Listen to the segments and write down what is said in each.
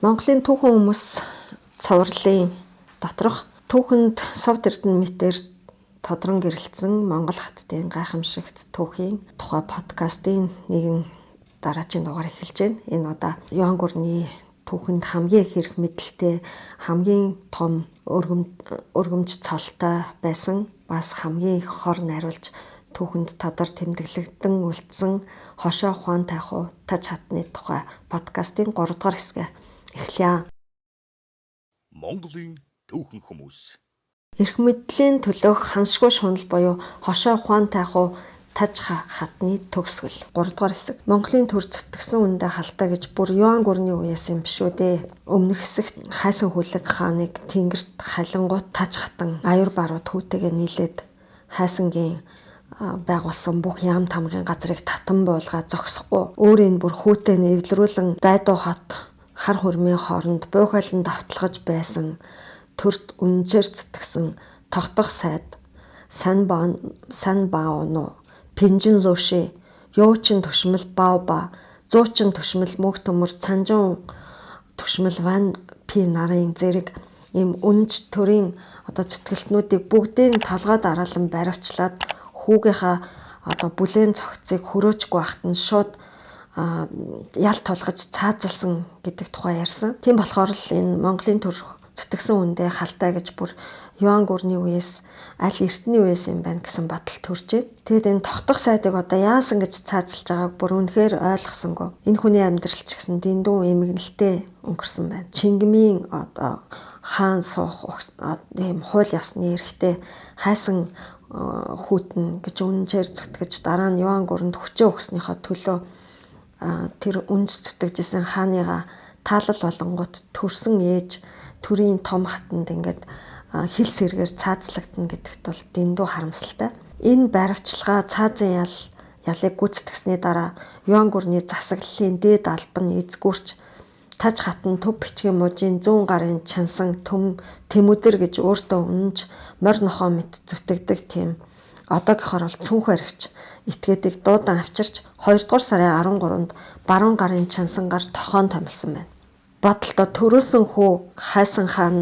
Монголын түүхэн хүмүүс цувралын доторх түүхэнд Совд Эрдэнэ мэтээр тодрон гэрэлтсэн Монгол хаттын гайхамшигт түүхийн тухай подкастын нэгэн дараагийн дугаар эхэлж байна. Энэ удаа Юан гүрний түүхэнд хамгийн их эрх мэдэлтэй, хамгийн том өргөмж цолтой байсан, бас хамгийн их хор найруулж түүхэнд тодор тэмдэглэгдэн үлдсэн Хошоо Хуан Тайхуу Таж хатны тухай подкастын 3 дугаар хэсгээ эхлэе. Монголын түүхэн хүмүүс. Эрх мэдлийн төлөөх ханшгүй шунал буюу Хошоо Хуан Тайхуу Таж хатны төгсгөл. 3 дугаар хэсэг. Монголын төр зүтгэсэн үндэ халтай гэж бүр Юан гүрний үеэс юм биш үү дээ. Өмнөх хэсэгт хайсан хүлэг хааныг тэнгэрт халингууд Таж хатан аюур барууд хүүтэйгээ нийлээд хайсангийн байгуулсан бүх яам тамгын газрыг татан буулгаа зогсохгүй. Өөрийн бүр хүүтэй нь эвлэрүүлэн дайдуу хот хар хөрмийн хооронд буйхайлан давталгаж байсан төрд үнжээр зүтгэсэн тогтох сайд сан баоно пинжин лоши юучин түшмэл баоба зуучин түшмэл мөнх төмөр цанжун түшмэл ван пи нарын зэрэг ийм үнж төрийн одоо зүтгэлтнүүдийг бүгдийг толгой дараалан баривчлаад хүүгийнхаа одоо бүлээн цогцыг хөрөөчгүй байхад нь шууд ял тулгаж цаазалсан гэдэг тухай ярьсан. Тийм болохоор л энэ Монголын төр зүтгэсэн үндэ халтай гэж бүр Юан гүрний үеэс аль эртний үеэс юм байна гэсэн бодол төржээ. Тэгэд энэ тогтох сайдыг одоо яасан гэж цаазалж байгааг бүр үнэхээр ойлгосонгүй. Энэ хүний амьдрал ч гэсэн дэндүү эмгэнэлтэй өнгөрсөн байна. Чингмийн одоо хаан суух ийм хууль ёсны эрхтэй хайсан хүүтэн гэж үнэнчээр зүтгэж дараа нь Юан гүрэнд хүчээ өгснийхөө төлөө тэр үнж зүтгэжсэн хааныгаа таалал болонгууд төрсөн ээж төрийн том хатанд ингээд хил сэргээр цаазлагдана гэдэгт бол дэндүү харамсалтай. Энэ баривчилгаа цаазын ялыг гүйцэтгсэний дараа Юан гүрний засаглалын дээд албан эзгүүрч Таж хатан төв бичгийн мужийн зүүн гарын чансан Тэмүдэр гэж өөртөө үнэнч морь нохоо мэт зүтгэдэг тийм одоогийнхоор бол цүнх баригч этгээдийг дуудан авчирч 2 дугаар сарын 13-нд баруун гарын чансан гар тохоон томилсон байна. Бодолтой төрүүлсэн хүү хайсан хаан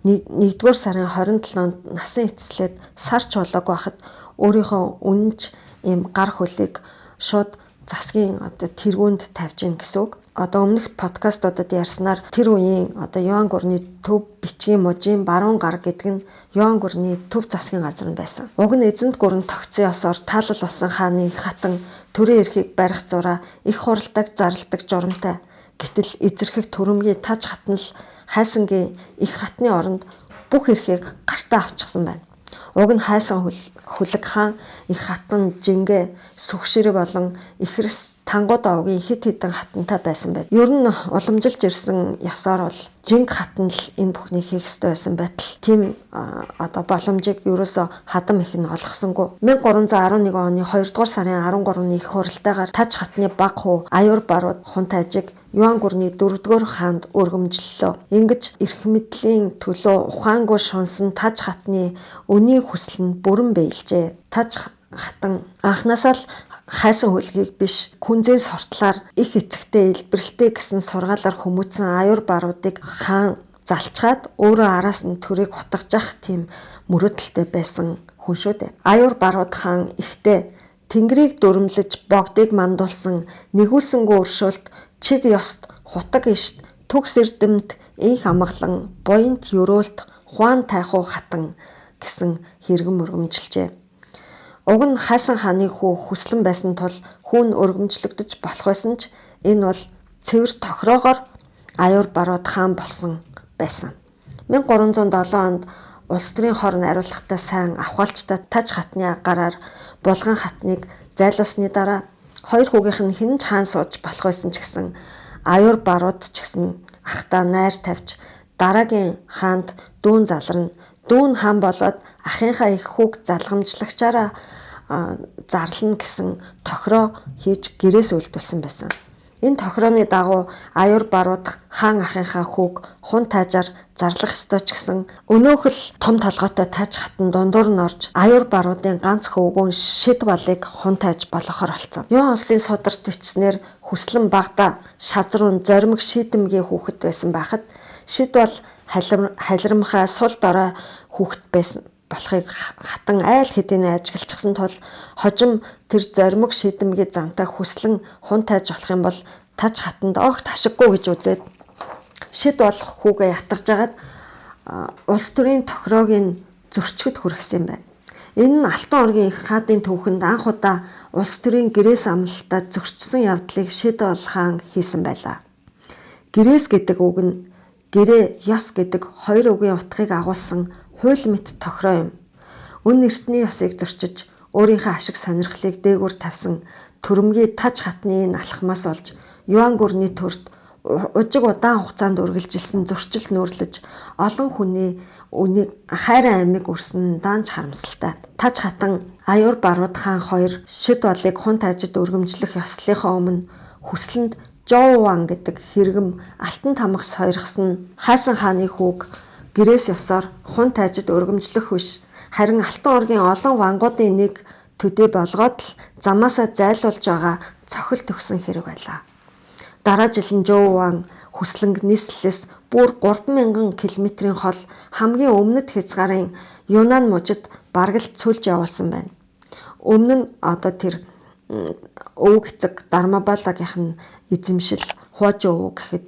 нь 1-р сарын 27-нд насан эцэслээд сар чулууг байхад өөрийнхөө үнэнч ийм гар хөлийг шууд засгийн одоо тэргуунд тавьж гин гэсэн үг. Одоо өмнөх подкастуудад ярьснаар тэр үеийн одоо Юан гүрний төв бичгийн мужийн баруун гар гэдэг нь Юан гүрний төв засгийн газар нь байсан. Уг нь эзэнт гүрэн тогтсон ёсоор таалал болсон хааны хатан төрийн эрхийг барих зураа их хуралдаг зарладаг журамтай. Гэтэл эзэрхэг төрөмгийн Таж хатан л хайсангийн их хатны оронд бүх эрхийг гартаа авчихсан байна. Уг нь хайсан хүлэг хаан их хатан жингээ сүгшэр болон ихэрс тангууд овгийн хэд хэдэн хатантай байсан байт. Ер нь уламжилж ирсэн ёсоор бол жинг хатан л энэ бүхнийг хийх ёстой байсан байтал тийм одоо боломжийг ерөөсөө хадам их нь олгосонгүй. 1311 оны 2 дугаар сарын 13-ны их хуралдаагаар Таж хатны баг хүү аюур барууд хунтайжиг Юан гүрний 4 дугаар хаанд өргөмжлөлөө. Ингэж эрх мэдлийн төлөө ухаангүй шунсан Таж хатны өний хүсэл нь бүрэн биелжээ. Таж хатан анхнаасаа л хайсан хүлгийг биш күнзээ суртлаар их эцэгтэй илбэрлтэй гэсэн сургаалаар хүмүүцсэн аюур баруудыг хаан залчгаад өөрөө араас нь төрийг хутгажах тийм мөрөөдөлтэй байсан хүн шүү дээ. Аюур барууд хаан ихтэй тэнгэрийг дүрмлэж богдыг мандуулсан нэгүүлсэнгүү өршөөлт чиг ёст хутаг ишт төгс эрдэмт инх амгалан буянт ерөөлт Хуан Тайхуу хатан гэсэн хэрэгэн өргөмжилжээ. Уг нь хайсан хааны хүү хүслэн байсан тул хүүн өргөмжлөгдөж болох байсан ч энэ бол цэвэр тохироогоор аюур барууд хаан болсон байсан. 1307 онд улс төрийн хор найруулгатай сайн авхаалчтай Таж хатны гараар Булган хатныг зайлуулсны дараа хоёр хүүгийнх нь хэн ч хаан сууж болох байсан ч гэсэн аюур барууд ч гэсэн ахтаа найр тавьж дараагийн хаанд дүүн заларна. Дүүн хаан болоод ахынхаа их хүүг залгамжлагчаараа зарлана гэсэн тохироо хийж гэрээс үйлдүүлсэн байсан. Энэ тохирооны дагуу аюур барууд хаан ахынхаа хүүг хун таажаар зарлах ёстой ч гэсэн өнөөх л том толгойтой Таж хатан дундуур нь орж аюур баруудын ганц хөвгүүн Шид Балыг хун тааж болгохоор болсон. Юан улсын сударт бичснээр Хүслэн багада шазрун зоримог шийдэмгийн хүүхэд байсан байхад Шид Бал халирамхай сул дорой хүүхэд байсан болохыг хатан айл хэдийнэ ажиглчихсан тул хожим тэр зоримог шийдэмгийн зантай Хүслэн хун тааж болох юм бол Таж хатанд огт ашиггүй гэж үзээд Шид болох хүүгээ ятгах жагаад улс төрийн тохироог нь зөрчихэд хүргэсэн юм байна. Энэ нь Алтан оргийн их хаадын түүхэнд анх удаа улс төрийн гэрээс амлалтаа зөрчсөн явдлыг Шид Бол хаан хийсэн байлаа. Гэрээс гэдэг үг нь гэрээ, ёс гэдэг хоёр үгийн утгыг агуулсан хууль мэт тохироо юм. Өн эртний ёсыг зөрчиж, өөрийнхөө ашиг сонирхлыг дээгүүр тавьсан төрөмгийн Таж хатны энэ алхмаас олж Юан гүрний төрд ужиг удаан хугацаанд үргэлжилсэн зөрчил нүүрлэж олон хүний үнийг хайрын амийг өрсөн даанч харамсалтай. Таж хатан аюур барууд хаан хоёр Шид Балыг хун таажид өргөмжлөх ёслолынхоо өмнө Хүслэнд Жоуан гэдэг хэрэгэм алтан тамга сойрхсон Хайсан хааны хүүг гэрээс ёсоор хун таажид өргөмжлөх биш харин Алтан оргийн олон вангуудын нэг төдий болгоод л замаасаа зайлуулж байгаа цохил төгсөн хэрэг байлаа. Дараа жил нь Жоуан Хүслэнг нийслэлээс бүр 3000 км-ийн хол хамгийн өмнөд хязгаарын Юнан мужид бараг л цөлж явуулсан байна. Өмнө нь одоо тэр өвөг эцэг Дармабалагийнх нь эзэмшил Хуажу өвөг гэхэд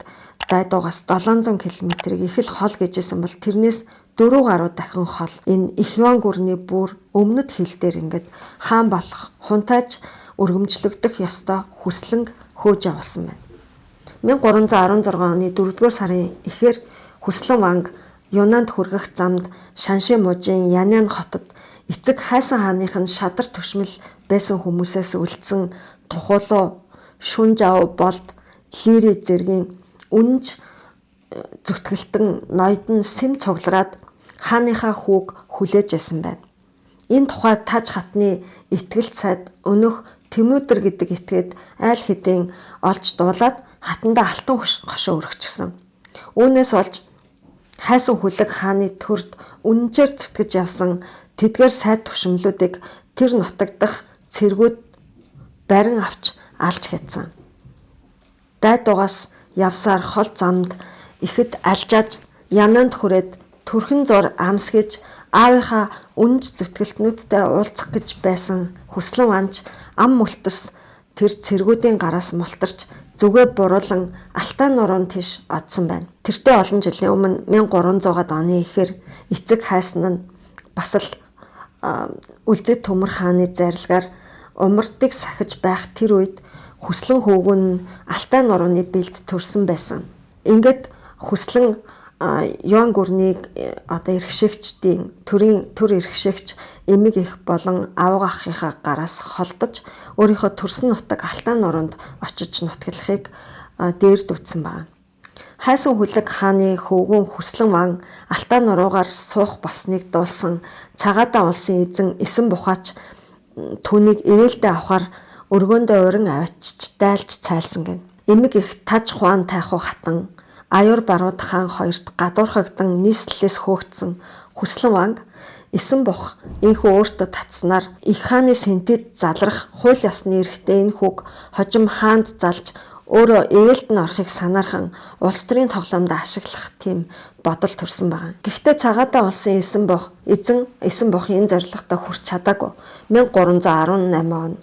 дайдуугаас 700 км-ийг их л хол гэжсэн бол тэрнээс 4 гаруй дахин хол энэ их Юан гүрний бүр өмнөд хил дээр ингээд хаан болох хунтайж өргөмжлөгдөх ёстой Хүслэнг хөөж явуулсан байна. 1316 оны 4-р сарын эхээр Хүслэн ванг Юнанд хүргэх замд Шанши мужийн Янян хотод эцэг Хайсан хааных нь шадар түшмэл байсан хүмүүсээс үлдсэн тухуулуу Шүнжав болд Лири зэргийн үнж зүтгэлтэн ноёд нь сэм цуглараад хааныхаа хүүг хүлээж байсан байна. Энэ тухай Таж хатны итгэлт сайд өнөөх Тэмүүдэр гэдэг этгээд айл хэдийн олж дуулаад хатандаа алтан хошин өргөчсөн. Үүнээс болж Хайсан хүлэг хааны төрд үнэнчээр зүтгэж явсан тэдгээр сайд түшмлүүдийг тэр нутаг дахь цэргүүд барин авч алж хядсан. Дайдугаас явсаар хол замд ихэд алжааж Янанд хүрээд төрхөн зур амсгэж аавынхаа үнж зүтгэлтнүүдтэй уулзах гэж байсан Хүслэн ванж ам мөлтөс тэр цэргүүдийн гараас мултарч зүгээ буруулан Алтай нуруун тийш одсон байна. Тэртээ олон жилийн өмнө 1300-аад оны ихээр эцэг хайсан нь бас л Үлзий Төмөр хааны зарилгаар умардыг сахиж байх тэр үед Хүслэн хөвгүүн нь Алтай нурууны бэлд төрсөн байсан. Ингээд Хүслэн Юан гүрнийг одоо эрхшээгчдийн төрийн төр эрхшээгч эмэг их болон авга ахынхаа гараас холдож өөрийнхөө төрсөн нутаг Алтай нуруунд очиж нутаглахыг дээр дүүцсэн байна. Хайсан хүлэг хааны хөвгүүн Хүслэн ван Алтай нуруугаар суух болсныг дуулсан Цагаатаа улсын эзэн Эсэн Бухаач түүнийг ивээлдээ авахар өргөөндөө уран авчиж дайлж цайлсан гин. Эмэг их Таж Хуан тайхуу хатан аюур барууд хаан хоёрт гадуурхагдан нийслэлээс хөөгдсөн Хүслэн ванг Эсэн бух энхүү өөртөө татснаар их хааны сэнтэд залрах хууль ёсны эрхтэй энэ хүүг хожим хаанд залж өөрөө ивэлд нь орохыг санаархан улс төрийн тоглоомд ашиглах тийм бодол төрсөн байгаа. Гэхдээ Цагаатаа улсын Эсэн бух эзэн Эсэн бух энэ зорилготой хүрч чадаагүй. 1318 онд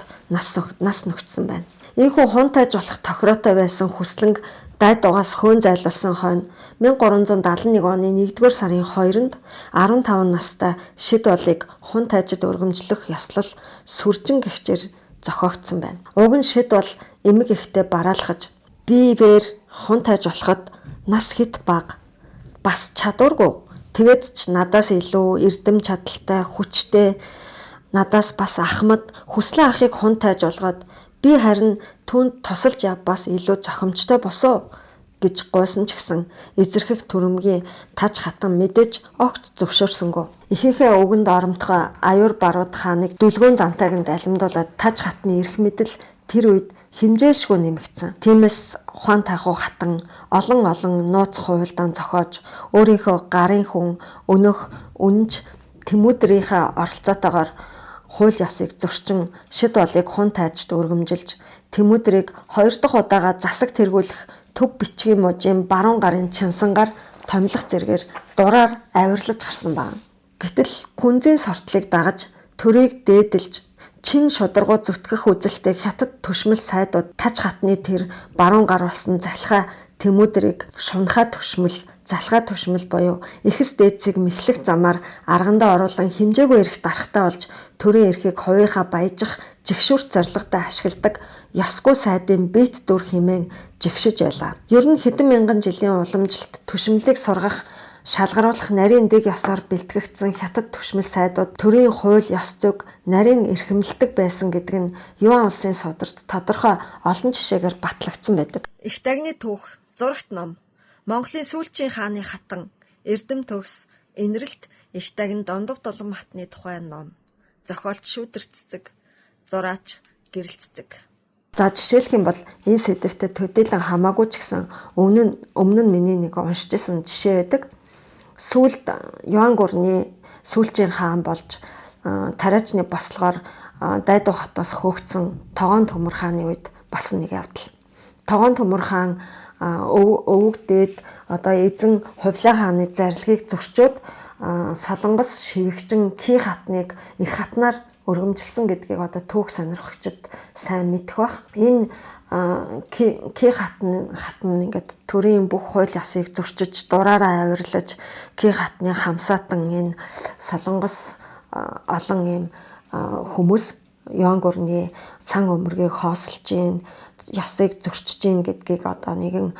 нас нөгтсөн байна. Энэхүү хун тайж болох тохироотой байсан Хүслэнг дайдугаас хөөн зайлуулсан хойно 1371 оны 1-р сарын 2-нд 15 настай Шид Балыг хун тайжид өргөмжлөх ёслол сүржин гэгчээр зохиогдсон байна. Уг нь Шид Бал эмэг ихтэй бараалхаж биевээр хун тайж болоход нас хэд бага бас чадваргүй. Тэгээд ч надаас илүү эрдэм чадалтай, хүчтэй надаас бас ахмад Хүслэн ахыг хун тайж болгоод би харин түүнд тусалж явбаас илүү зохимжтой босоо гэж гуйсан ч гэсэн эзэрхэг төрөмгийн Таж хатан мэдээж огт зөвшөөрсөнгөө. Ихийнхээ үгэнд оромтгой аюур барууд хааныг дүлгөөн зантайг нь далимдуулаад Таж хатны эрх мэдэл тэр үед хэмжээшгүй нэмэгдсэн. Тиймээс Хуан Тайхуу хатан олон олон нууц хувилдаан зохиож өөрийнхөө гарын хүн өнөөх үнж Тэмүдрийнхээ оролцоотойгоор хууль ёсыг зөрчин шид болыг хун тайжд өргөмжилж Тэмүдрийг хоёр дахь удаага засаг тэргүүлэх төв бичгийн мужийн баруун гарын чинсангаар томилох зэргээр дураар авирлаж гарсан байна. Гэтэл Күнзийн сортлыг дагаж төрийг дээдэлж чин шударгуу зүтгэх үзэлтэй хятад түшмэл сайдууд таж хатны тэр баруун гар болсон залхай Тэмүдрийг шунхаа түшмэл, залхай түшмэл буюу эхэс дээдсийг мэхлэх замаар аргандаа оруулан хэмжээгүй эрх дарахтай болж төрийн эрхийг хувийнхаа баяжих жигшүүрт зорилготой ашигладаг ёсгүй сайдын бит дүр хэмээн жигшиж байлаа. Ер нь хэдэн мянган жилийн уламжлалт түшмлийг сургах, шалгаруулах нарийн дэг ёсоор бэлтгэгдсэн хятад түшмэл сайдууд төрийн хууль ёс зүйг нарийн эрхэмлдэг байсан гэдэг нь Юан улсын сударт тодорхой олон жишээгээр батлагдсан байдаг. Их дагны түүх, зурагт ном, Монголын сүүлчийн хааны хатан, Эрдэм төгс, Энэрэлт их дагн Дондов Дулан хатны тухай ном, зохиолч Шүүдэр цэцэг, зураач Гэрэл цэцэг. За жишээлх юм бол энэ сэдвтэ төдийлөн хамаагүй ч гэсэн өмнө нь миний нэг уншиж исэн жишээ байдаг. Сүүлд Юан гүрний сүүлчийн хаан болж тариачны бослогоор Дайдуу хотоос хөөгцөн Тогоон Төмөр хааны үед болсон нэг явдал. Тогоон Төмөр хаан өвөг дээд одоо эзэн Хувлаа хааны зарилгыг зөрчөөд Солонгос шивэгчин Ки хатныг их хатнаар өргөмжилсөн гэдгийг одоо түүх сонирхогчид сайн мэдэх бах. Энэ Ки хатан ингээд төрийн бүх хууль ёсыг зөрчиж, дураараа авирлаж Ки хатны хамсаатан энэ Солонгос олон ийм хүмүүс Юан гүрний сан өмөргийг хоосолж гин, ёсыг зөрчиж гин гэдгийг одоо нэгэн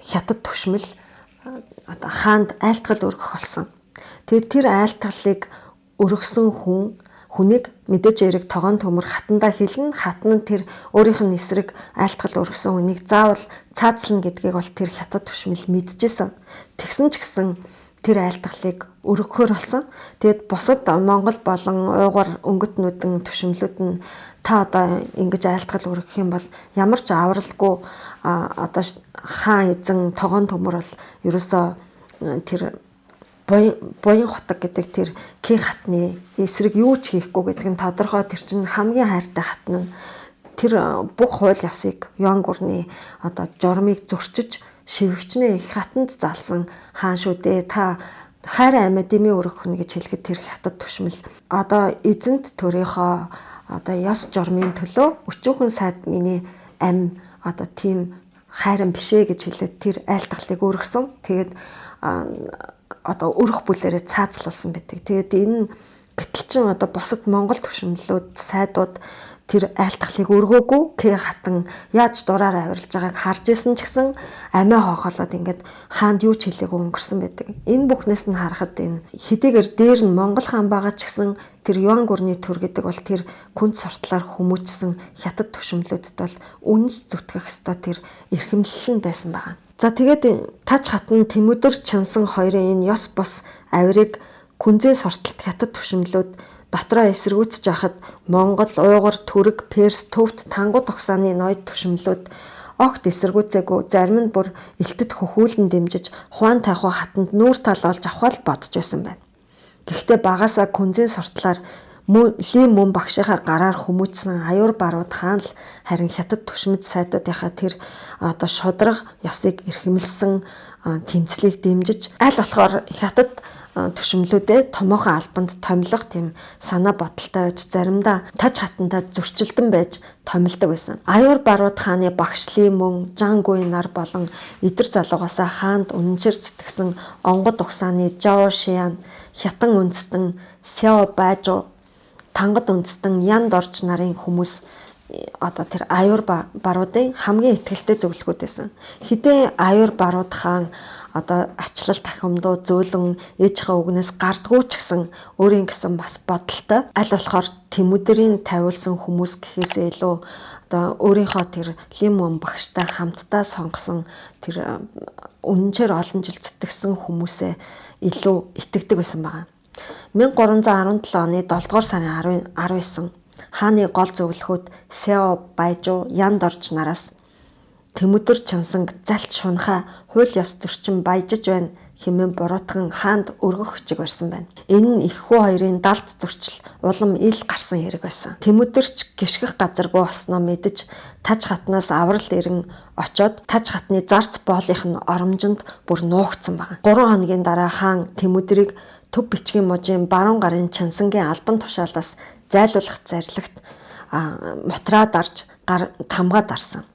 хятад түшмэл одоо хаанд айлтгал өргөх болсон. Тэгээд тэр айлтгалыг өргөсөн хүнийг мэдээж эрэг Тогоон Төмөр хатандаа хэлнэ. Хатан нь тэр өөрийнх нь эсрэг айлтгал өргөсөн хүнийг заавал цаазлна гэдгийг бол тэр хятад түшмэл мэдчихсэн. Тэгсэн ч гэсэн тэр айлтгалыг өргөхөөр болсон. Тэгээд бусад Монгол болон уйгур өнгөтнүүдэн түшмлүүд нь та одоо ингэж айлтгал өргөх юм бол ямар ч авралгүй одоо хаан эзэн Тогоон Төмөр бол ерөөсөө тэр буян хотог гэдэг тэр Ки хатны эсрэг юу ч хийхгүй гэдэг нь тодорхой. Тэр чинь хамгийн хайртай хатан нь тэр бүх хууль ёсыг Юан гүрний одоо журмыг зөрчиж шивгчнээ их хатанд залсан хаан шүү дээ. Та хайрын амиа дэмий өргөх нь гэж хэлэхэд тэр хятад түшмэл одоо эзэнт төрийнхөө одоо ёс журмын төлөө өчүүхэн сайд миний ам одоо тийм хайран бишээ гэж хэлээд тэр айлтгалыг өргөсөн. Тэгээд одоо өрөх бүлээрээ цаазлуулсан байдаг. Тэгээд энэ гэтэл чин одоо бусад Монгол түшмлүүд сайдууд тэр айлтгалыг өргөөгүй. Ки хатан яаж дураар авирлаж байгааг харж исэн ч гэсэн амиа хоохолоод ингээд хаанд юу ч хэлээгүй өнгөрсөн байдаг. Энэ бүхнээс нь харахад энэ хэдийгээр дээр нь Монгол хаан байгаа ч гэсэн тэр Юан гүрний төр гэдэг бол тэр күнд сортлоор хүмүүжсэн хятад түшмлүүдэд бол үнэнч зүтгэх ёстой тэр эрхэмлэл нь байсан байгаа. За тэгээд таж хатан Тэмүдэр Чинсан хоёрын энэ ёс бос авирыг Күнзээ сортолт хятад түшмлүүд дотроо эсэргүүцэж байхад Монгол, Уйгур, Түрэг, Перс, Төвд, Тангууд угсааны ноёд түшмлүүд огт эсэргүүцээгүй, зарим нь бүр элтэд хөхүүлэн дэмжиж Хуан Тайхуу хатанд нүүр тал олж авах л бодож байсан байна. Гэхдээ багасаа Күнзийн сортлоор Ли мөн багшийнхаа гараар хүмүүжсэн аюур барууд хаан л харин хятад түшмэд сайдуудынхаа тэр одоо шудраг ёсыг эрхэмлсэн тэмцлийг дэмжиж аль болохоор хятад түшмлүүдээ томоохон албанд томилох тийм санаа бодолтой байж заримдаа таж хатандаа зөрчилдөн байж томилдог байсан. Аюур барууд хааны багш Ли мөн, Жан Гуй нар болон эдэр залуугаасаа хаанд үнэнчээр зүтгэсэн онгод угсааны Жао Шиан, Хятан үндэстэн Сяо Баажу, Тангад үндэстэн Ян Дорж нарын хүмүүс одоо тэр аюур баруудын хамгийн итгэлтэй зөвлөгөөд байсан. Хэдэн аюур барууд хаан одоо ачлал тахимдуу зөөлөн ээжийнхээ үгнээс гардггүй ч гэсэн өөрийн гэсэн бас бодолтой. Аль болохоор Тэмүдэрийн тавиулсан хүмүүс гэхээсээ илүү одоо өөрийнхөө тэр Лим мөн багштай хамтдаа сонгосон тэр үнэнчээр олон жил зүтгэсэн хүмүүсээ илүү итгэдэг байсан байгаа. 1317 оны 7 дугаар сарын 19 Хааны гол зөвлөхөд Сео Байжуу Янд орж нараас Тэмүдэр Чансанг залт шунхаа хууль ёс зөрчин баяжиж байна хэмээн буруутган хаанд өргөх хүчиг барьсан байна. Энэ нь их хүү хоёрын далд зөрчил улам ил гарсан хэрэг байсан. Тэмүдэрч гიშгэх газаргүй болсноо мэдэж Таж хатнаас аврал ирэн очоод Таж хатны зарц боолынх нь оромжинд бүр нуугдсан байна. 3 хоногийн дараа хаан Тэмүдрийг төв бичгийн мужийн баруун гарын Чансангийн албан тушаалаас зайлуулах зарлагт мутраа дарж гар тамгаа дарсан.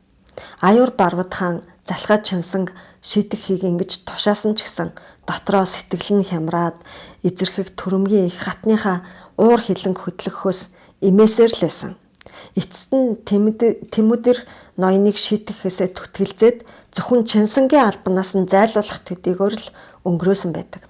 Аюур Барвад хаан залхай Чансанг шийтгэхийг ингэж тушаасан ч гэсэн дотроо сэтгэл нь хямраад эзэрхэг төрөмгийн их хатныхаа уур хилэнг хөдлөхөөс эмээсээр л байсан. Эцэст нь Тэмүдэр ноёныг шийтгэхээсээ түтгэлзээд зөвхөн Чансангийн албанаас нь зайлуулах төдийгөөр л өнгөрөөсөн байдаг.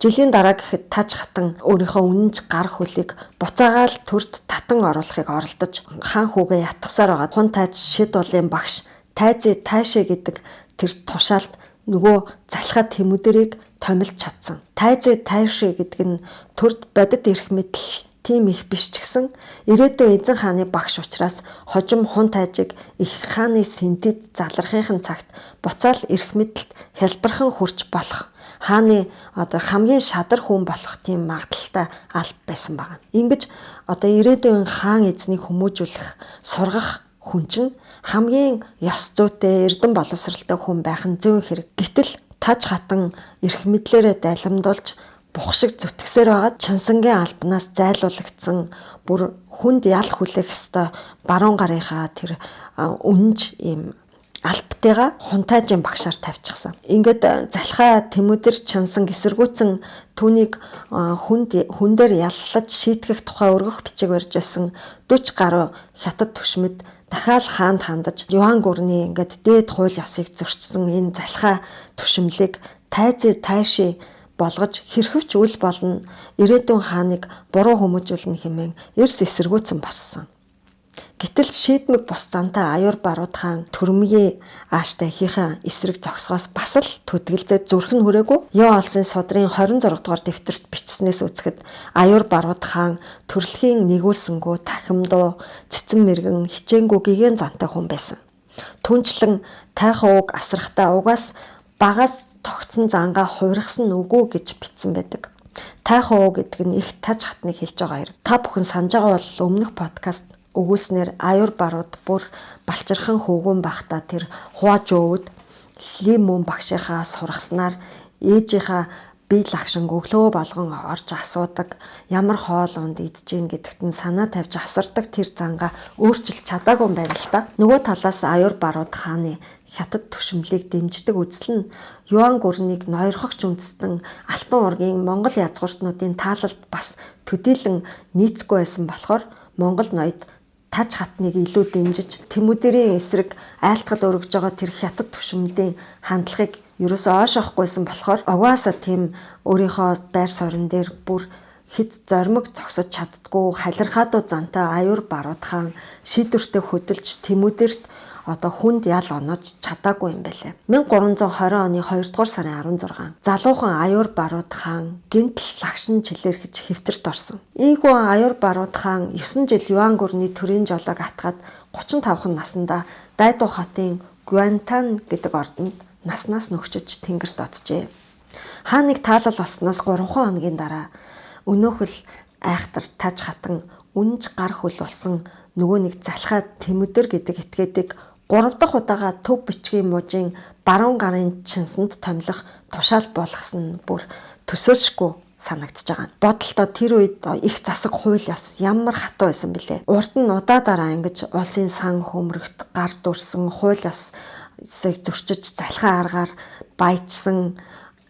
Жилийн дараа гэхэд Таж хатан өөрийнхөө үнэнч гар хөлийг буцаагаал төрд татан оруулахыг оролдож хаан хүүгээ ятгасаар байгаа. Хун тааж шид уулын багш Тайзы Тайшээ гэдэг тэр тушаалд нөгөө залхаа Тэмүдэрийг томилж чадсан. Тайзы Тайшээ гэдэг нь төрд бодит эрх мэдэл тийм их биш ч гэсэн ирээдүйн эзэн хааны багш учраас хожим Хун тайжиг их хааны сэнтэд залрахын цагт буцаал эрх мэдэлд хялбархан хүрч болох хааны одоо хамгийн шадар хүн болох тийм магадлалтай алба байсан байна. Ингэж одоо ирээдүйн хаан эзнийг хүмүүжүүлэх, сургах хүн чинь хамгийн ёс зүйтэй, эрдэм боловсралтай хүн байх нь зүүн хэрэг. Гэтэл Таж хатан эрх мэдлээрээ дайламдуулж бух шиг зүтгэсээр байгаад Чансангийн албанаас зайлуулагдсан бүр хүнд ял хүлээх ёстой баруун гарынхаа тэр үнэнч ийм албатайгаа Хунтайжийн багшаар тавьчихсан. Ингээд залхай Тэмүдэр Чансан эсэргүүцэн түүнийг хүн дээр яллаж шийтгэх тухай өргөх бичиг барьж байсан 40 гаруй хятад түшмэд дахиад хаанд хандаж Юан гүрний ингээд дээд хууль ёсыг зөрчсөн энэ залхай түшмлийг Тайзы Тайши болгож хэрхэвч үл болно ирээдүйн хааныг буруу хүмүүжүүлнэ хэмээн эрс эсэргүүцэн боссон. Гэтэл шийдмэг бус зантай Аюур Барууд хаан төрмгийн ааштай эхийнхээ эсрэг зогсгоос бас л түтгэлзээд зүрх нь хүрээгүй. Ёо олсын судрын 26 дугаар дэвтэрт бичснээс үзэхэд Аюур Барууд хаан төрөлхийн нэгүүлсэнгүү тахимдуу, цэцэн мэрэгэн, хичээнгүй гигэн зантай хүн байсан. Түнчлэн тайхан уг асрахтаа угаас багаас тогтсон зангаа хувиргасан үгүй гэж бичсэн байдаг. Тайхан уу гэдэг нь их Таж хатныг хэлж байгаа хэрэг. Та бүхэн санаж байгаа бол өмнөх подкаст өгүүлснээр Аюур Барууд бүр балчирхан хөвгүн байхдаа тэр хуаж өвд Ли мөн багшийнхаа сургаснаар ээжийнхаа бие лагшин өглөө болгон орж асуудаг, ямар хоол унд идэж гин гэдэгт нь санаа тавьж асардаг тэр зангаа өөрчилж чадаагүй юм байна л та. Нөгөө талаас Аюур Барууд хааны хятад түшмлийг дэмждэг үзэл нь Юан гүрнийг ноёрхогч үндэстэн Алтан ургийн Монгол язгууртнуудын таалалд бас төдийлөн нийцгүй байсан болохоор Монгол ноёд Таж хатныг илүү дэмжиж Тэмүдэрийн эсрэг айлтгал өргөж байгаа тэр хятад түшмлийн хандлагыг ерөөсөө ойшоохгүйсэн болохоор угаасаа тийм өөрийнхөө байр суурин дээр бүр хэд зормог зогсож чаддгүй халирхаадуу зантай Аюур Барууд хаан шийдвэртэй хөдөлж Тэмүдэрт одоо хүнд ял оноож чадаагүй юм байлээ. 1320 оны 2 дугаар сарын 16 залуухан Аюур Барууд хаан гинтл лагшин чилээрхэж хэвтэрт орсон. Ийхүү Аюур Барууд хаан 9 жил Юан гүрний төрийн жолоог атгаад 35 наснда Дайду хотын Гуантан гэдэг ордонд наснаас нөхчөж тэнгэрт оджээ. Хааныг таалал олсноос 3 хоногийн дараа өнөөхөл айхтар Таж хатан үнж гар хөл болсон нөгөө нэг залхай Тэмүдэр гэдэг этгээдийг 3 дахь удаага төв бичгийн мужийн баруун гарын чинсэнд томилох тушаал болгосон нь бүр төсөөлшгүй санагдаж байгаа. Бодолтой тэр үед их засаг хууль ёс ямар хатуу байсан бilé. Урд нь удаа дараа ингэж улсын сан хөмрөгт гар дүрсэн хууль ёсыг зөрчиж залхай аргаар баяжсан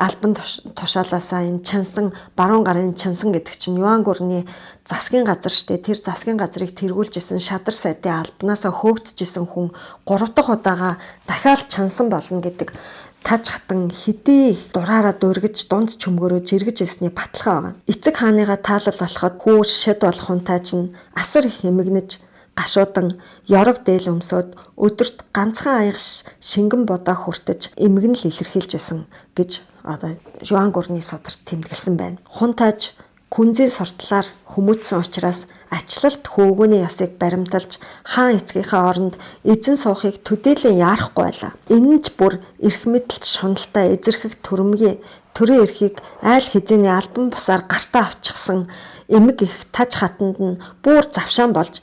албан тушаалаасаа энэ Чансан баруун гарын Чансан гэдэг чинь Юан гүрний засгийн газар штэ. Тэр засгийн газрыг тэргүүлж исэн шадар сайдын албанаасаа хөөгдөж исэн хүн 3 дахь удаага дахиад Чансан болно гэдэг Таж хатан хэдий дураараа дургиж дунд чөмгөрөө жиргэж ирсний баталгаа байгаа. Эцэг хааныгаа таалал болоход хүү шид болох хунтайж нь асар их эмгэнэж гашуудан ёрог дээл өмсөөд өдөрт ганцхан аягш шингэн будаа хүртэж эмгэнэл илэрхийлж байсан гэж одоо Юан гүрний сударт тэмдэглэсэн байна. Хунтайж Күнзийн суртлаар хүмүүжсэн учраас ачлалт хөөгөөний ёсыг баримталж хаан эцгийнхээ оронд эзэн суухыг төдийлөн яарахгүй байлаа. Энэ нь ч бүр эрх мэдэлт шуналтай эзэрхэг төрөмгийн төрийн эрхийг айл хэзээний албан бусаар гартаа авчихсан эмэг их таж хатанд нь бүр завшаан болж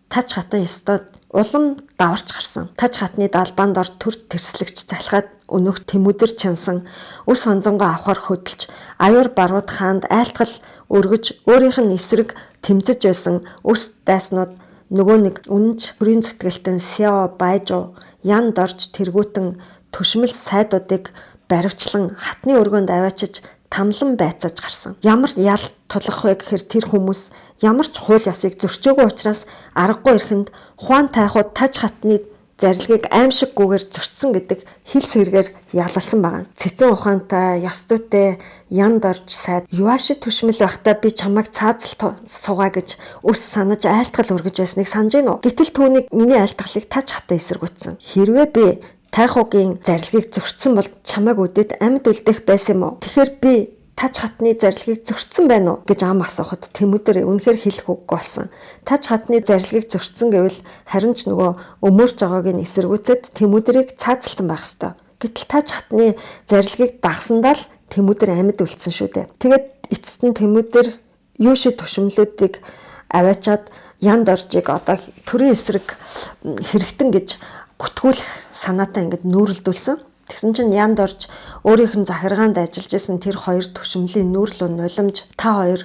таж хатан ёстой улам даварч гарсан. Таж хатны далбаанд ор төр тэрслэгч залхаад өнөөх Тэмүдэр чансан өс онзонгоо авахар хөдөлж аюур барууд хаанд айлтгал өргөж өөрийнх нь эсрэг тэмцэж байсан өс дайснууд нөгөө нэг үнэнч төрийн зүтгэлтэн Сяо Байжу Ян дорж тэргүүтэн түшмэл сайдуудыг баривчлан хатны өргөөнд аваачиж тамлан байцааж гарсан. Ямар ял тулах вэ гэхээр тэр хүмүүс ямар ч хууль ёсыг зөрчөөгүй учраас аргагүй эрхэнд Хуан тайхуу таж хатны зарилгийг аимшиггүйгээр зөрчсөн гэдэг хил сэргээр ялалсан байгаа. Цэцэн ухаантай, ёс зүйтэй янд орж сайд Юаши түшмэл байхдаа би чамайг цаазал суугаа гэж өс санаж айлтгал өргөж байсныг санаж гин үү? Гэтэл түүнийг миний айлтгалыг таж хатаа эсэргүүцсэн. Хэрвээ би тайхуугийн зарилгийг зөрчсөн бол чамайг үдэд амьд үлдэх байсан юм уу? Тэгэхээр би таж хатны зарилгийг зөрчсөн байна уу гэж ам асуухад Тэмүдэр үнэхээр хэлэх үггүй болсон. Таж хатны зарилгийг зөрчсөн гэвэл харин ч нөгөө өмөрч байгааг нь эсэргүүцэд Тэмүдэрийг цаазалсан байх ёстой. Гэтэл таж хатны зарилгийг дагсандаа л Тэмүдэр амьд үлдсэн шүү дээ. Тэгээд эцэст нь Тэмүдэр юу шиг түшмлүүдийг аваачаад янд оржийг одоо төрийн эсрэг хэрэгтэн гэж гүтгүүлэх санаатай ингээд нүүрэлдүүлсэн. Тэгсэн чинь янд орж өөрийнх нь захиргаанд ажиллаж исэн тэр хоёр түшмлийн нүүрлөө нулимж та хоёр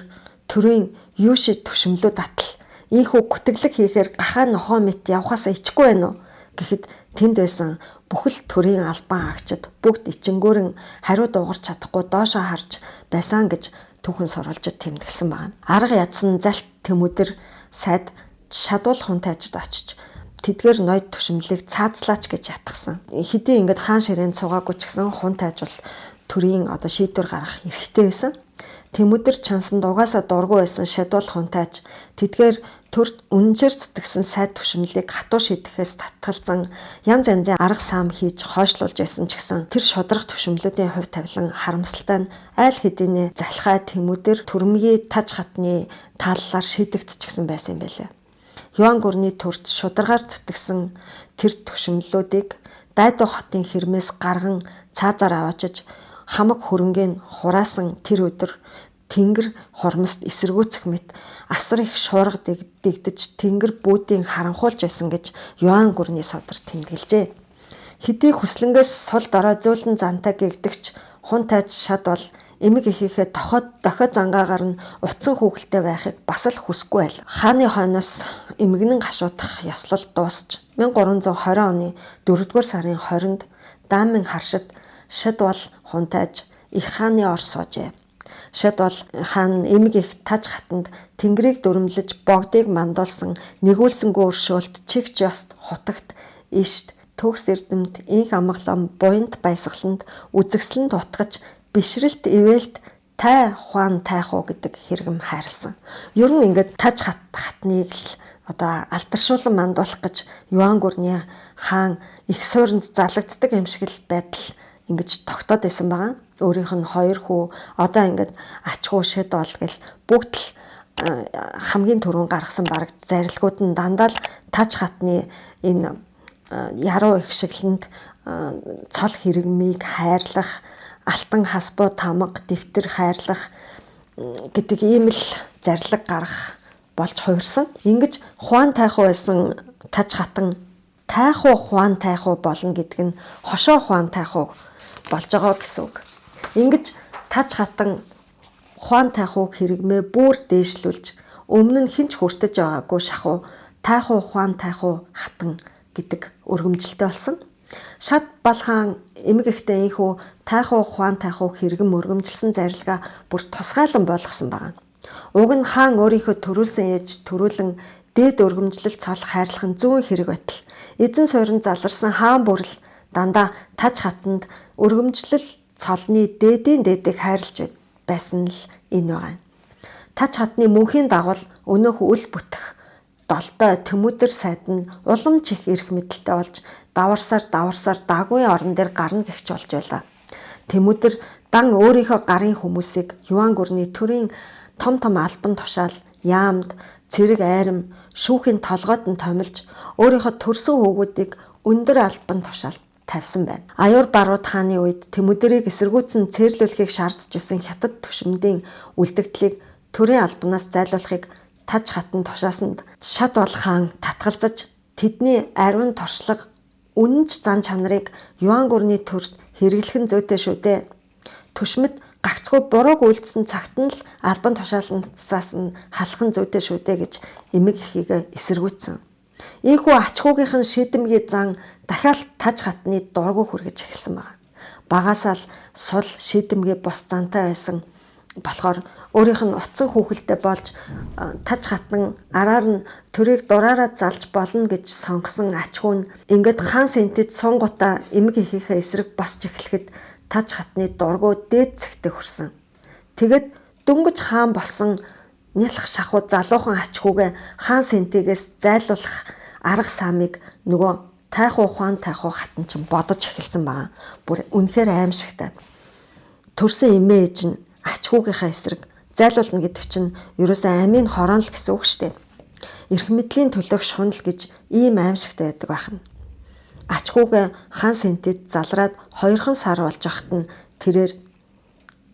төрийн юу шиг түшмлөө татал ийхүү гүтгэлэг хийхээр гахаа нохоо мэт явхаасаа ичихгүй байна уу гэхэд тэнд байсан бүхэл төрийн албан агчид бүгд ичингөөрэн хариу дуугарч чадахгүй доошоо харж байсан гэж түүхэн сурвалжид тэмдэглэсэн байна. Арга ядсан залт Тэмүдэр сайд шадуул хунтайжид очиж тэдгээр ноёд түшмлийг цаазлаач гэж ятгсан. Хэдий ингээд хаан ширээнд суугаагүй ч гэсэн хунтайж бол төрийн одоо шийдвэр гаргах эрхтэй байсан. Тэмүдэр чансанд угаасаа дургүй байсан шадуул хунтайж тэдгээр төрд үнэнчээр зүтгэсэн сайд түшмлийг хатуу шийдэхээс татгалзан янз янзын арга саам хийж хойшлуулж байсан ч гэсэн тэр шударга түшмлүүдийн хувь тавилан харамсалтай нь айл хэдийнэ залхай Тэмүдэр төрөмгийн таж хатны тааллаар шийдэгдчихсэн байсан юм байлээ. Юан гүрний төрд шударгаар зүтгэсэн тэр түшмлүүдийг Дайдуу хотын хэрмээс гарган цаазаар аваачиж хамаг хөрөнгийг хураасан тэр өдөр тэнгэр хормост эсэргүүцэх мэт асар их шуурга дэгдэж тэнгэр бүүдийн харанхуулж байсан гэж Юан гүрний содар тэмдэглэжээ. Хэдий хүслэнгээс сул дорой зөөлөн зантай гэгдэгч хун тайз шад бол эмэг эхийнхээ дохио зангаагаар нь утсан хүүхэлтэй байхыг бас л хүсэхгүй байл. Хааны хойноос эмгэнэн гашуудах ёслол дуусч 1320 оны 4-р сарын 20-нд Даамын харшид шид бол хунтайж их хааны ор суужээ. Шид бол хаан эмэг их таж хатанд тэнгэрийг дүрмлэж богдыг мандуулсан нэгүүлсэнгүү өршөөлт чигч ёст хутагт ишт төгс эрдэмт инх амгалан буянт баясгаланд үзэгслэнд утгаж бишрэлт ивэлт тай хуан тайхуу гэдэг хэрэгэм хайрлсан. Ер нь ингээд таж хатныг л одоо алдаршуулан мандуулах гэж Юан гүрний хаан их суурьнд залагддаг юм шиг л байдал ингэж тогтоод байсан байгаа. Өөрийнх нь хоёр хүү одоо ингээд ачгүй шид бол гэл бүгд л хамгийн түрүүн гаргасан бараг зарилгууд нь дандаа л таж хатны энэ яруу их шиглэнд цол хэрэгмийг хайрлах, алтан хасбуу тамга дэвтэр хайрлах гэдэг ийм л зарлиг гаргах болж хувирсан. Ингэж хуан тайхуу байсан таж хатан тайхуу хуан тайхуу болно гэдэг нь хошоо хуан тайхуу болж байгаа гэсэн үг. Ингэж таж хатан хуан тайхууг хэрэгмээ бүр дээшлүүлж өмнө нь хинч хүртэж байгаагүй шахуу тайхуу хуан тайхуу хатан гэдэг өргөмжилтэй болсон. Шад балгаан эмэг ихтэй энхүү тайхуу хуан тайхуу хэрэгэм өргөмжилсөн зарилгаа бүр тусгаалan болгосон байгаа. Уг нь хаан өөрийнхөө төрүүлсэн ээж төрүүлэн дээд өргөмжлөл цол хайрлах нь зүүн хэрэг байтал эзэн суурин заларсан хаан бүрл дандаа таж хатанд өргөмжлөл цолны дээдийн дээдийг хайрлаж байсан л энэ байгаа. Таж хатны мөнхийн дагуул өнөөх үл бүтэх долдой Тэмүдэр сайд нь улам ч их эрх мэдэлтэй болж даварсаар дагвын орон дээр гарна гэгч болж байлаа. Тэмүдэр дан өөрийнхөө гарын хүмүүсийг Юан гүрний төрийн том том албан тушаал, яамд, цэрэг айрам, шүүхийн толгойд нь томилж өөрийнхөө төрсөн хүүгүүдийг өндөр албан тушаал тавьсан байна. Аюур барууд хааны үед Тэмүдэрийг эсэргүүцэн цээрлүүлэхийг шаардж исэн хятад түшмдийн үлдэгдлийг төрийн албанаас зайлуулахыг таж хатан тушаасанд Шад бол хаан татгалзаж тэдний ариун туршлага үнэнч зан чанарыг Юан гүрний төрд хэрэглэх нь зүйтэй шүү дээ. Түшмэд гагцхүү бурууг үйлдсэн цагт нь л албан тушаалнасаас нь халах нь зүйтэй шүү дээ гэж эмэг эхийг эсэргүүцсэн. Ийхүү ач хүүгийнх нь шийдэмгий зан дахиад таж хатны дургу хүргэж эхэлсэн байна. Багасаа л сул шийдэмгий бус зантай байсан болохоор өөрийнх нь утсан хүүхэлтэй болж таж хатан араар нь төрийг дураараа залж болно гэж сонгосон ач хүн ингээд хаан сэнтэд сунгуудаа эмэг эхийнхээ эсрэг босч эхлэхэд таж хатны дургу дээд цэгтээ хүрсэн. Тэгэд дөнгөж хаан болсон нялх шахуу залуухан ач хүүгээ хаан сэнтигээс зайлуулах арга самыг нөгөө тайхуу ухаан тайхуу хатан чинь бодож эхэлсэн байгаа. Бүр үнэхээр аимшигтай. Төрсөн эмээ ээж нь ач хүүгийнхаа эсрэг зайлуулна гэдэг чинь ерөөсөө амийн хорон л гэсэн үг шүү дээ. Эрх мэдлийн төлөөх шунал гэж ийм аимшигтай байдаг байх нь. Ач хүүгээ хаан сэнтэд залраад 2 сар болж байхад нь тэрээр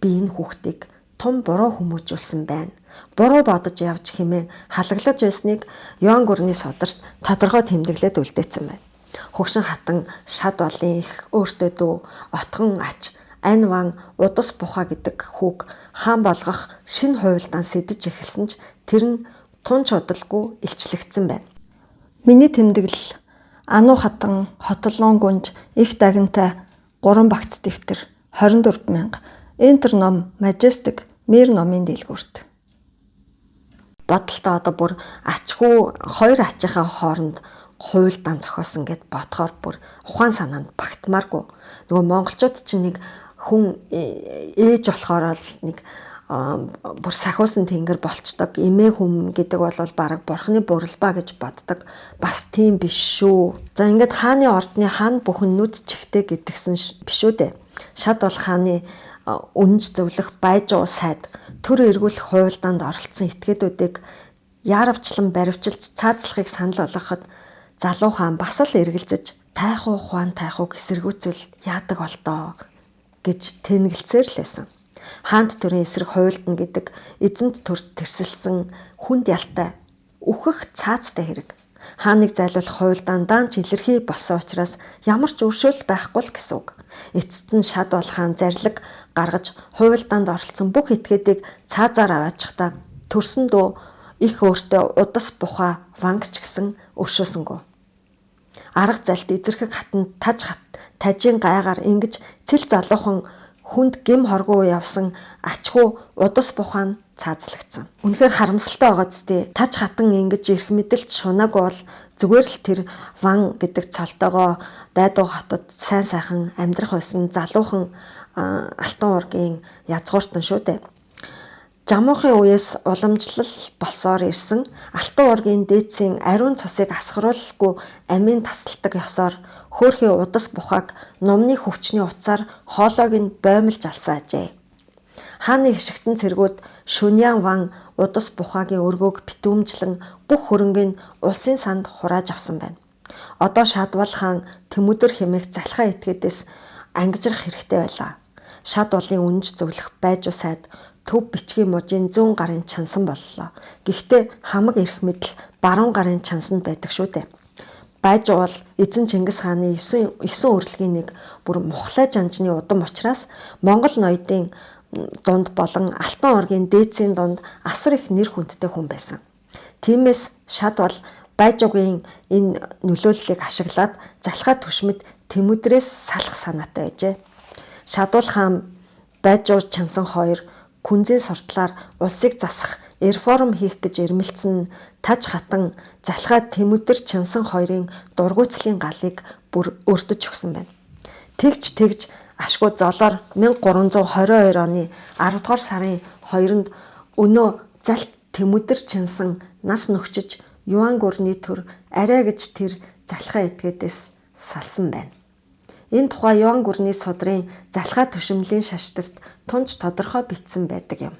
би энэ хүүхдийг том буруу хүмүүжүүлсэн байна. Буруу бодож явж хэмээн халаглаж байсныг Юан гүрний сударт тодорхой тэмдэглээд үлдээсэн байна. Хөгшин хатан Шад болын их өөртөө дүү отгон ач Ань ван удас бухаа гэдэг хүүг хаан болгох шинэ хуйлдаан сэдэж эхэлсэн ч тэр нь тун чудалгүй илчлэгдсэн байна. Миний тэмдэглэл Ануу хатан Хотолон гүнж их дагнтай 3 багц дэвтэр 24,000 Энтер ном Majestic Мэр номын дэлгүүрт. Бодолтой одоо бүр ачгүй хоёр ачийнхаа хооронд хуйлдаан зохиосон гэд бодохоор бүр ухаан санаанд багтмааргүй. Нөгөө монголчууд чинь нэг хүн ээж болохоор л нэг бүр сахиусан тэнгэр болчдог. Эмээ хүм гэдэг бол бараг бурхны буралбаа гэж боддог. Бас тийм биш шүү. За ингээд хааны ордны хаан бүхэн нүд чихтэй гэдгсэн биш үү дээ. Шад бол хааны үнж зөвлөх байжуу сайд төр эргүүлэх хуйлдаанд оролцсон этгээдүүдийг яаравчлан баривчилж цаазлахыг санал болгоход залуу хаан бас л эргэлзэж тайхуу ухаан тайхууг эсэргүүцвэл яадаг болдоо гэж тэнэгэлцээр л байсан. Хаант төрийн эсрэг хуйлдна гэдэг эзэнт төрт тэрсэлсэн хүнд ялтай үхэх цаазтай хэрэг. Хааныг зайлуулах хуйлдаан даанч илэрхий болсон учраас ямар ч өршөөл байхгүй л гэсэн үг. Эцэст нь Шад бол хаан зарлиг гаргаж хуйлдаанд оролцсон бүх этгээдийг цаазаар аваачихта төрсөн дүү их өөртөө удас бухаа ванг ч гэсэн өршөөсөнгөө. Арга залт эзэрхэг хатан таж хат тажийн гайгаар ингэж цэл залуухан хүнд гим хоргоо явсан ачхуу удас бухаа нь цаазлагдсан. Үнэхээр харамсалтай байгаа зү. Таж хатан ингэж эрх мэдэлд шунаагүй бол зүгээр л тэр ван гэдэг цолтойгоо дайдуу хотод сайн сайхан амьдрах байсан залуухан алтан уургийн язгууртан шүү дээ. Жамуухын үеэс уламжлал болсоор ирсэн алтан уургийн дээдсийн ариун цусыг асгаруулалгүй амийн тасалдаг ёсоор хөөрхий удас бухааг нумны хөвчний утсаар хоолойг нь боомлж алсан ажээ. Хааны хишигтэн цэргүүд Шүньян ван удас бухаагийн өргөөг битүүмжлэн бүх хөрөнгийг улсын санд хурааж авсан байна. Одоо Шадвал хаан Тэмүдэр хэмээх залхаа этгээдээс ангижрах хэрэгтэй байлаа. Шад улын үнж зөвлөх байжуу сайд төв бичгийн мужийн зүүн гарын чансан боллоо. Гэхдээ хамаг эрх мэдэл баруун гарын чансанд байдаг шүү дээ. Байжуу бол эзэн Чингис хааны 9 өрлөгийн нэг бүр мухлай жанжны удам учраас Монгол ноёдын дунд болон Алтан уургийн дээдсийн дунд асар их нэр хүндтэй хүн байсан. Тиймээс Шад бол Байжуугийн энэ нөлөөллийг ашиглаад залхаа түшмэд Тэмүдрээс салах санаатай байжээ. Шадуул хаан Байжуу чансан хоёр күнзийн суртлаар улсыг засах реформ хийх гэж эрмэлзэн таж хатан залхаа Тэмүдэр чансан хоёрын дургуйцлын галыг бүр өрдөж өгсөн байна. Тэгж ашгүй золоор 1322 оны 10 дугаар сарын 2-нд өнөө залт Тэмүдэр чансан нас нөхчөж Юан гүрний төр арай гэж тэр залхаа этгээдээс салсан байна. Энэ тухай Юан гүрний судрын залхаа түшимлийн шаштарт тунч тодорхой бичсэн байдаг юм.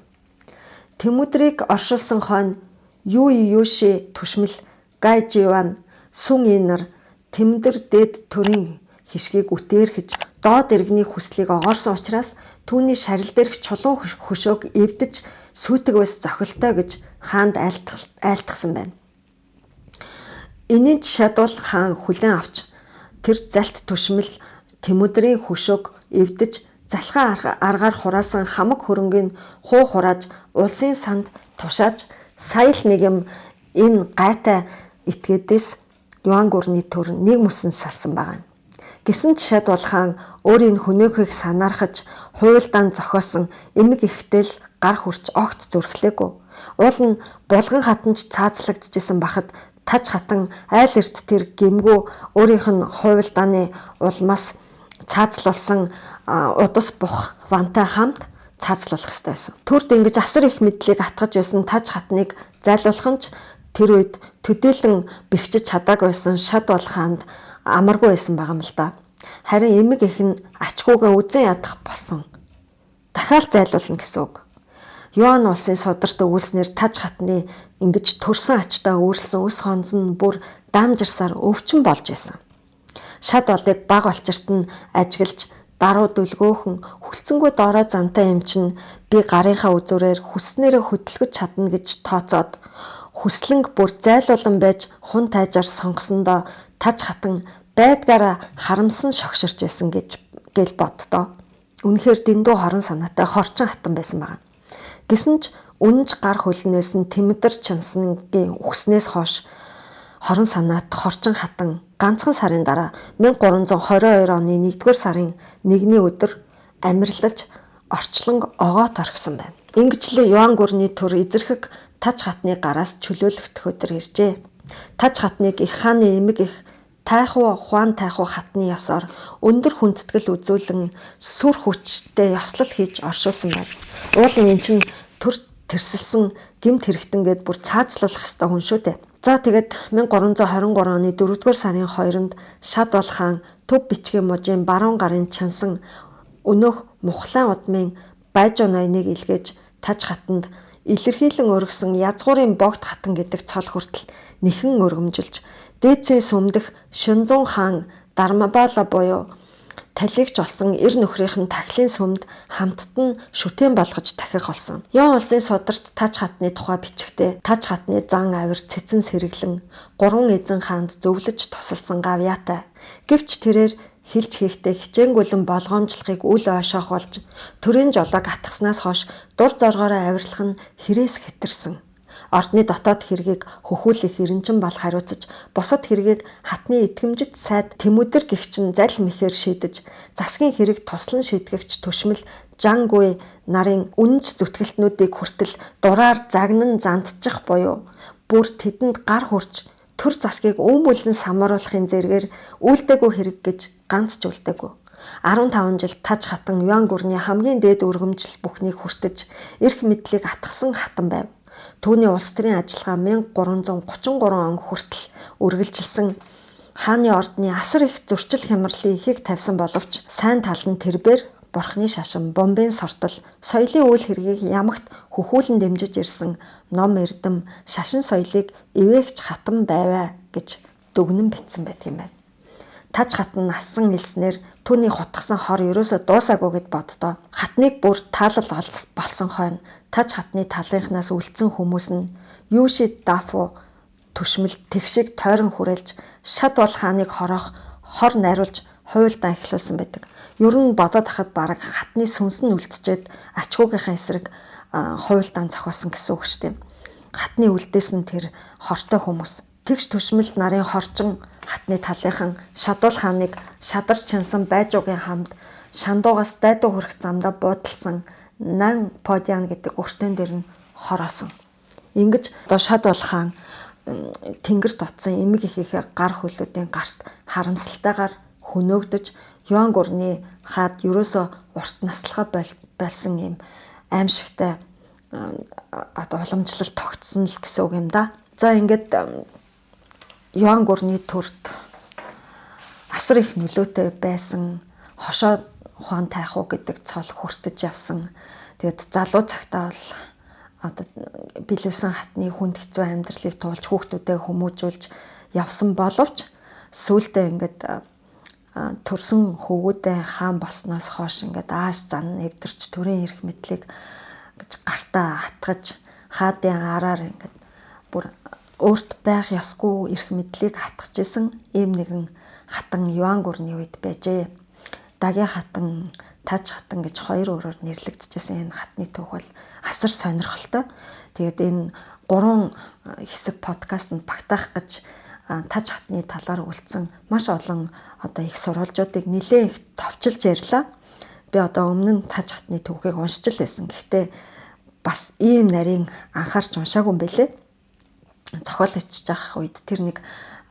Тэмүдрийг оршуулсан хойно Юй Юши түшмэл Гайживан Сүн Инар Тэмдэр дээд төрийн хишгийг үтээрхэж доод иргэний хүслийг огоорсон учраас түүний шарил дээрх чулуун хөшөөг эвдэж сүйтгэвэс зохилтой гэж хаанд айлтгасан байна. Энийн Шадуул хаан хүлээн авч тэр залт түшмэл Тэмүдрийн хөшөөг эвдэж залхаан аргаар хураасан хамаг хөрөнгийг хуу хурааж улсын санд тушааж сая л нэг юм энэ гайтай этгээдээс Юан гүрний төр нэг мөсөн салсан байгаа юм. Гэсэн ч Шадуул хаан өөрийн хөнөөхийг санаархаж хуйлдаан зохиосон эмэг ихтэл гар хүрч огт зүрхлээгүй. Уул нь Булган хатанч цаазлагдчихсан бахад Таж хатан айл эрт тэр гэмгүү өөрийнх нь хуйлдааны улмаас цаазлуулсан удас бух вантай хамт цаазлуулах ёстой байсан. Төрд ингэж асар их мэдлийг атгаж байсан Таж хатныг зайлуулах нь ч тэр үед төдийлөн бэхжиж чадаагүй байсан Шадуул хаанд амаргүй байсан байгаа юм л да. Харин эмэг их нь ачгүйгээ үзэн ядах болсон. Дахиад зайлуулна гэсэн үг. Юан улсын сударт өгүүлснээр Таж хатны ингэж төрсөн ачдаа өөрлөсөн өс хонз нь бүр дамжирсаар өвчин болж исэн. Шад болыг баг олчирт нь ажиглаж даруй дүлгөөхөн хүлцэнгүй доорой зантай юм чинь би гарынхаа үзүүрээр хүснээрээ хөдөлгөж чадна гэж тооцоод хүслэнг бүр зайлуулан байж хун тайжаар сонгосондоо Таж хатан байдгаараа харамсан шогширч байсан гэж гэл боддоо. Үнэхээр дэндүү хорон санаатай хорчин хатан байсан байгаа. Гэсэн ч үнэнч гар хөлнөөс нь Тэмдэр Чансангийн үхснээс хойш хорон санаат хорчин хатан ганцхан сарын дараа 1322 оны 1-р сарын 1-ний өдөр амарлаж орчлонг огоот орхисон байна. Ингэж л Юан гүрний төр эзэрхэг Таж хатны гараас чөлөөлөгдөх өдөр иржээ. Таж хатныг их хааны эмэг их Тайхуу Хуан Тайхуу хатны ёсоор өндөр хүндэтгэл үзүүлэн сүр хүчтэй ёслол хийж оршуулсан байна. Уул нь эн чинь төр тэрсэлсэн гэмт хэрэгтэн гээд бүр цаазлуулах ёстой хүн шүү дээ. За тэгээд 1323 оны 4-р сарын 2-нд Шадуул хаан Төв бичгийн мужийн баруун гарын чансан өнөөх Мухлан удмын Байжуу ноёныг илгээж Таж хатанд илэрхийлэн өргөсөн язгуурын богд хатан гэдэг цол хүртэл нэхэн өргөмжилж дээдсийн сүмдэх Шинзун хаан Дармабала буюу талигч олсон эр нөхрийнх нь тахлын сүмд хамтд нь шүтэн болгож тахих болсон. Ян улсын сударт Таж хатны тухай бичгтээ Таж хатны зан авир цэцэн сэргэлэн гурван эзэн хаанд зөвлөж тусалсан гавьяатай. Гэвч тэрээр хилж хийхдээ хичээнгүлэн болгоомжлохыг үл ойшоох болж төрийн жолоог атгаснаас хойш дур зоргоороо авирлах нь хэрээс хэтэрсэн. Ордны дотоод хэргийг хөхүүлэх эренчин бол хариуцаж бусад хэргийг хатны итгэмжит сайд Тэмүдэр гихчин зал мэхээр шийдэж засгийн хэрэг туслан шийтгэгч түшмэл Жангуй нарын үнэнч зүтгэлтнүүдийг хүртэл дураар загнан зандчих буюу бүр тэдэнд гар хүрч төр засгийг өөмөлн самруулахын зэргээр үйлдээгүй хэрэг гэж ганц ч үлдээгүй. 15 жил Таж хатан Юан гүрний хамгийн дээд өргөмжил бүхнийг хүртэж эрх мэдлийг атгасан хатан байв. Түүний улс төрийн ажиллагаа 1333 он хүртэл үргэлжилсэн хааны ордны асар их зөрчил хямралын ихийг тавьсан боловч сайн тал нь тэрбээр бурхны шашин, бомбын сортол, соёлын үйл хэргийг ямагт хөхүүлэн дэмжиж ирсэн ном эрдэм, шашин соёлыг ивээгч хатан байваа гэж дүгнэн бичсэн байдаг юм байна. Таж хатан насан элснээр түүний хутгасан хор ерөөсөө дуусаагүй гэд боддоо. Хатныг бүр таалал болсон хойно Таж хатны талынхнаас үлдсэн хүмүүс нь Юши Дафу түшмэл тэгшиг тойрон хүрээлж Шад бол хааныг хороох хор найруулж хуйлдаа эхлүүлсэн байдаг. Ер нь бодоод хахад бараг хатны сүнс нь үлдчихэд ачгуугийнхаа эсрэг хуйлдаан зохиосон гэсэн үг шүү дээ. Хатны үлдээсэн тэр хортой хүмүүс тэгш түшмэл нарын хорчин хатны талынхан Шадуул хааныг шадар чансан Байжуугийн хамт Шандуугаас дайдуу хүрэх замдаа буудалсан Нан Подян гэдэг өртөн дээр нь хороосон. Ингэж одоо Шадуул хаан тэнгэрт утсан эмэг ихийнхээ гар хөлүүдийн гарт харамсалтайгаар хөнөөгдөж Юан гүрний хаад ерөөсөө урт наслахаа болсон юм аимшигтай одоо уламжлал тогтсон л гэсэн үг юм да. За ингээд Юан гүрний төрд асар их нөлөөтэй байсан хошоо ухаан тайхуу гэдэг цол хүртэж явсан. Тэгээд залуу цагтаа бол одоо билэвсэн хатны хүнд хэцүү амьдралыг туулж хүүхдүүдээ хүмүүжүүлж явсан боловч сүүлдээ ингээд төрсөн хөвгүүдээ хаан болсноос хойш ингээд ааш зан эвдэрч төрийн эрх мэдлийг гэж гартаа хатгаж хаадын араар ингээд бүр өөрт байх ёсгүй эрх мэдлийг хатгаж исэн ийм нэгэн хатан Юан гүрний үед байжээ. Дагийн хатан, Таж хатан гэж хоёр өөрөөр нэрлэгдэжсэн энэ хатны түүх бол асар сонирхолтой. Тэгээд энэ 3 хэсэг подкастт багтаах гэж Таж хатны талаар үлдсэн маш олон одоо их сурвалжуудыг нэлээд их товчилж ярьлаа. Би одоо өмнө нь Таж хатны түүхийг уншиж л байсан. Гэхдээ бас ийм нарийн анхаарч уншаагүй юм бэлээ. Зохиол бичиж авах үед тэр нэг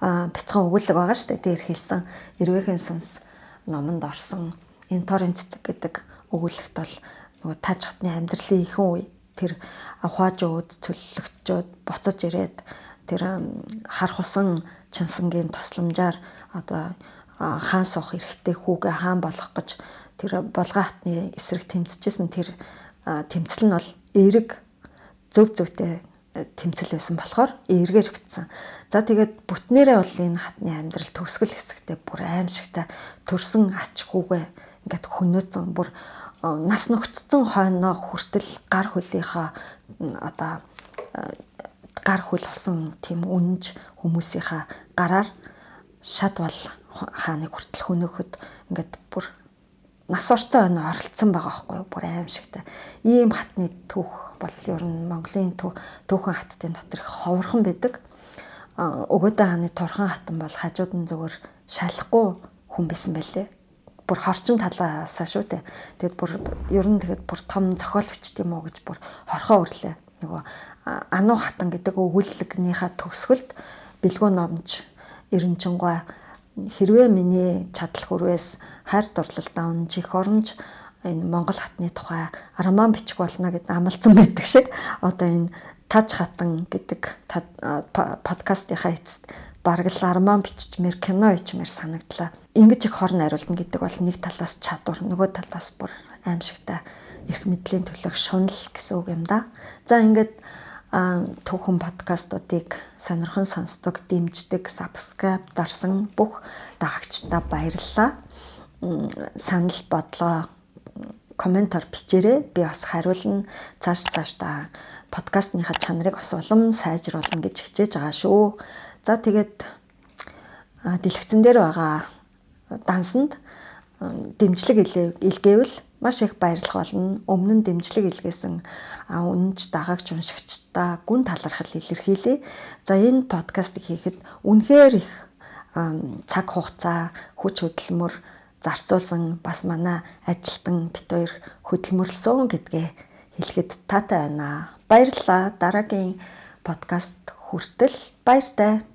бяцхан өгүүлэг байгаа шүү дээ. Тэр хэлсэн Эрвээхэн сүнс номонд орсон энэ торын цэцэг гэдэг өгүүлэгт бол нөгөө Таж хатны амьдралын ихэнх үе тэр ухаажууд цөллөгчөөд буцаж ирээд тэр хархусан Чинсангийн тусламжаар одоо хаан суух эрхтэй хүүгээ хаан болгох гэж тэр Булган хатны эсрэг тэмцэжсэн тэр тэмцэл нь бол эерэг зөв зөвтэй тэмцэл байсан болохоор эргээр битсэн. За тэгээд бүтнээрээ бол энэ хатны амьдрал төгсгөл хэсэгтээ бүр аимшигтай төрсөн ач хүүгээ ингээд хөнөөцөн бүр нас нөхцсөн хойноо хүртэл гар хөлийнхаа одоо гар хөл болсон тийм үнэнч хүмүүсийнхаа гараар шат бол хааныг хүртэл хөнөөхөд ингээд бүр нас орцсон хойноо оролцсон байгаа байхгүй юу? Бүр аимшигтай. Ийм хатны түүх бол ер нь Монголын түүхэн хаттын дотор их ховорхон байдаг. Өгөөдөө хааны Турхан хатан бол хажууд нь зүгээр шалахгүй хүн байсан байлээ. Бүр хорчин талаасаа шүү дээ. Тэгэд бүр ер нь тэгэд бүр том зохиол бичт юм уу гэж бүр хорхоо өрлөө. Нөгөө Ануу хатан гэдэг өгүүлэгнийхаа төгсгөлд Бэлгүү номж Эренчингуй хэрвээ миний чадал хүрвээс хайр дурлалдаа үнж их оронж энэ Монгол хатны тухай роман бичих болно гэд амлацсан байдаг шиг одоо энэ Таж хатан гэдэг подкастынхаа эцэст бараг л роман биччихмээр кино хийчмээр санагдлаа. Ингэж их хор найруулна гэдэг бол нэг талаас чадвар, нөгөө талаас бүр аимшигтай эрх мэдлийн төлөөх шунал гэсэн үг юм да. За ингээд түүхэн подкастуудыг сонирхон сонсдог, дэмждэг, subscribe дарсан бүх дагагчдаа баярлалаа. Санал бодлоо комментоор бичээрэй. Би бас хариулна. Цааш цаашдаа подкастныхаа чанарыг бас улам сайжруулна гэж хичээж байгаа шүү. За тэгээд дэлгэцэн дээр байгаа дансанд дэмжлэг илгээвэл маш их баярлах болно. Өмнө нь дэмжлэг илгээсэн үнэнч дагагч уншигчдаа гүн талархал илэрхийлье. За энэ подкастыг хийхэд үнэхээр их цаг хугацаа, хүч хөдөлмөр зарцуулсан бас манай ажилтан бит хоёр хөдөлмөрлсөн гэдгээ хэлэхэд таатай байна. Баярлалаа. Дараагийн подкаст хүртэл баяртай.